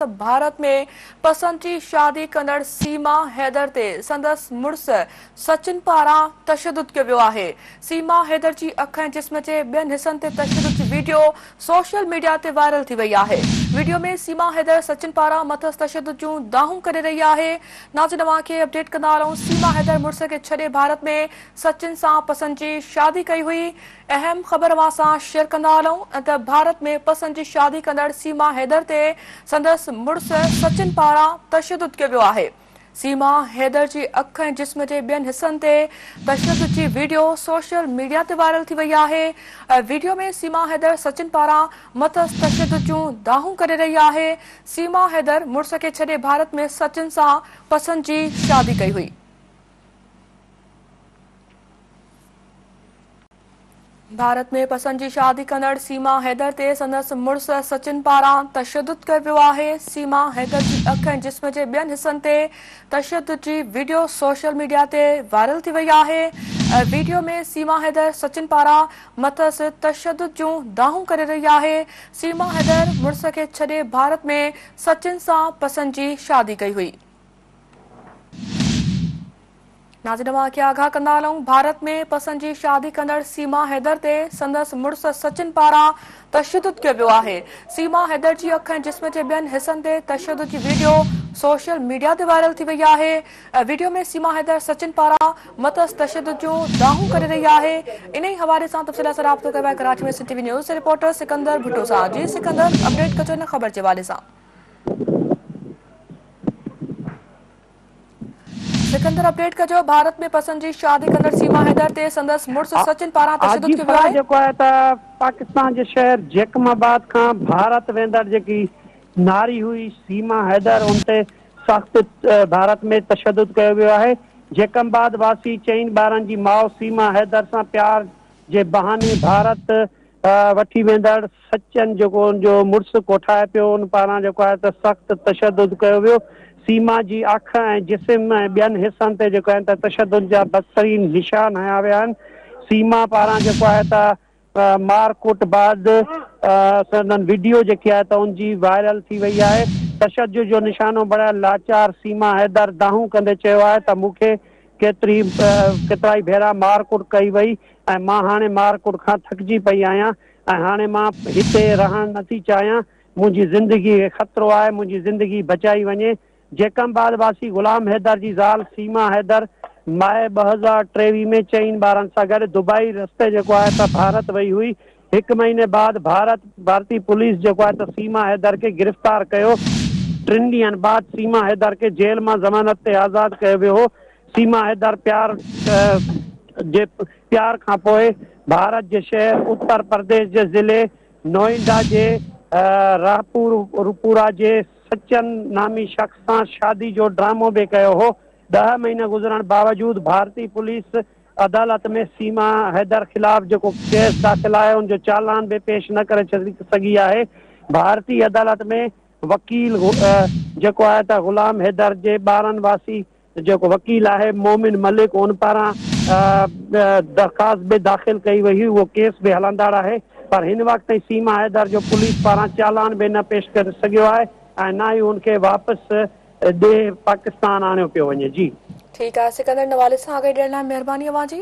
ڀارت ۾ پسند جي شادي ڪندڙ سيما حيدر تي سندس مڙس سچن پاران تشدد ڪيو ويو آهي. سيما حيدر جي اک ۽ جسم جي ٻين حصن تي تشدد جي وڊيو سوشل ميڊيا تي وائرل ٿي وئي آهي. وڊيو ۾ سيما حيدر سچن پاران مٿس تشدد جون دانهون ڪري رهي آهي. ناظرين اوهان کي اپڊيٽ ڪندا هلون سيما حيدر مڙس کي ڇڏي ڀارت ۾ سچن سان پسند جي شادي ڪئي هئي. اهم خبر اوهان سان شيئر ڪندا هلون ته ڀارت ۾ پسند جي شادي ڪندڙ سيما حيدر تي سندس مڙس سچن پاران تشدد ڪيو ويو آهي. سيما حيدر جي اک ۽ جسم جي ٻين حصن تي تشدد جي وڊيو سوشل ميڊيا تي وائرل ٿي وئي آهي. وڊيو ۾ سيما حيدر سچن پاران مٿس تشدد جون دانهون ڪري رهي آهي. سيما حيدر مڙس کي ڇڏي ڀارت ۾ سچن سان پسند جي شادي ڪئي هئي. ڀارت ۾ پسند جي شادي ڪندڙ سيما حيدر تي سندس مڙس سچن پاران تشدد ڪيو ويو آهي. سيما حيدر جي اک ۽ جسم جي ٻين حصن تي تشدد جي وڊيو سوشل ميڊيا تي وائرل ٿي وئي آهي. وڊيو ۾ سيما حيدر سچن پاران مٿس تشدد جون دانهون ڪري رهي آهي. سيما حيدر مڙس کي ڇڏي ڀارت ۾ سچن سان پسند جي شادي ڪئي هئي. ناظرين اوهان کي آگاهه ڪندا هلون ڀارت ۾ پسند جي شادي ڪندڙ سيما حيدر تي سندس مڙس سچن پاران تشدد ڪيو ويو آهي سيما حيدر جي اک ۽ جسم جي ٻين حصن تي تشدد جي وڊيو سوشل ميڊيا تي وائرل ٿي وئي آهي وڊيو ۾ سيما حيدر سچن پاران مٿس تشدد جون دانهون ڪري رهي آهي انهي حوالي سان تفصيل سان رابطو ڪيو آهي ڪراچي ۾ سنڌ ٽي وي نيوز جي رپورٽر سڪندر ڀٽو سان جي سڪندر اپڊيٽ ڪجو ان خبر جي حوالي سان. سڪندر اپڊيٽ ڪجو ڀارت ۾ پسند جي شادي ڪندڙ سيما حيدر تي سندس مڙس سچن پاران تشدد جي ڪيو ويو فرح آهي. جيڪو آهي ته پاڪستان جي شهر جيڪب آباد کان ڀارت ويندڙ جيڪي ناري هئي سيما حيدر ان تي سخت ڀارت ۾ تشدد ڪيو ويو آهي جيڪب آباد واسي چئن ٻارن جي ماء سيما حيدر سان پيار جي بهاني ڀارت وٺي ويندڙ سچن جيڪو ان جو مڙس ڪوٺائي پيو ان پاران جيڪو آهي ته سخت تشدد ڪيو ويو. سيما جي اک ۽ جسم ۽ ٻين حصن تي جيڪو آهن ته تشدد جا بدترين نشان هنيا ويا آهن. سيما پاران جيڪو آهي ته مار ڪٽ بعد سندن وڊيو جيڪي آهي ته ان جي وائرل ٿي وئي آهي. تشدد جو نشانو بڻيل لاچار سيما حيدر دانهون ڪندي چيو آهي ته مون کي ڪيتري ڪيترائي ڀيرا مار ڪٽ ڪئي وئي ۽ مان هاڻي مار ڪٽ کان ٿڪجي پئي آهيان ۽ هاڻي مان هتي رهڻ نه ٿي چاهيان، منهنجي زندگي کي خطرو آهي، منهنجي زندگي بچائي وڃي. جيڪب آباد واسي غلام حيدر جي زال سيما حيدر مئي 2023 ۾ چئن ٻارن سان گڏ دبئي رستي جيڪو آهي ته ڀارت وئي هئي، هڪ مهيني بعد ڀارت ڀارتي پوليس جيڪو آهي ته سيما حيدر کي گرفتار ڪيو، ٽن ڏينهن بعد سيما حيدر کي جيل مان ضمانت تي آزاد ڪيو ويو هو، سيما حيدر پيار جي پيار کان پوء ڀارت جي شهر اتر پرديش جي ضلعي نوئيڊا جي راهپور پورا جي سچن نامي شخص سان شادي جو ڊرامو به ڪيو هو. ڏهه مهينا گذرڻ باوجود ڀارتي پوليس عدالت ۾ سيما حيدر خلاف جيڪو ڪيس داخل آهي ان جو چالان به پيش نه ڪري سگهي آهي. ڀارتي عدالت ۾ وڪيل جيڪو آهي ته غلام حيدر جي ٻارن واسي جيڪو وڪيل آهي مومن ملڪ ان پاران درخواست به داخل ڪئي وئي هئي اهو ڪيس به هلندڙ آهي پر هن وقت تائين سيما حيدر جو پوليس پاران چالان به نه پيش ڪري سگهيو آهي ۽ نه ئي ان کي واپس ڏيهه پاڪستان آڻيو پيو وڃي جي. ٺيڪ آهي سڪندر ان حوالي سان آگاهي ڏيڻ لاء مهرباني اوهان جي.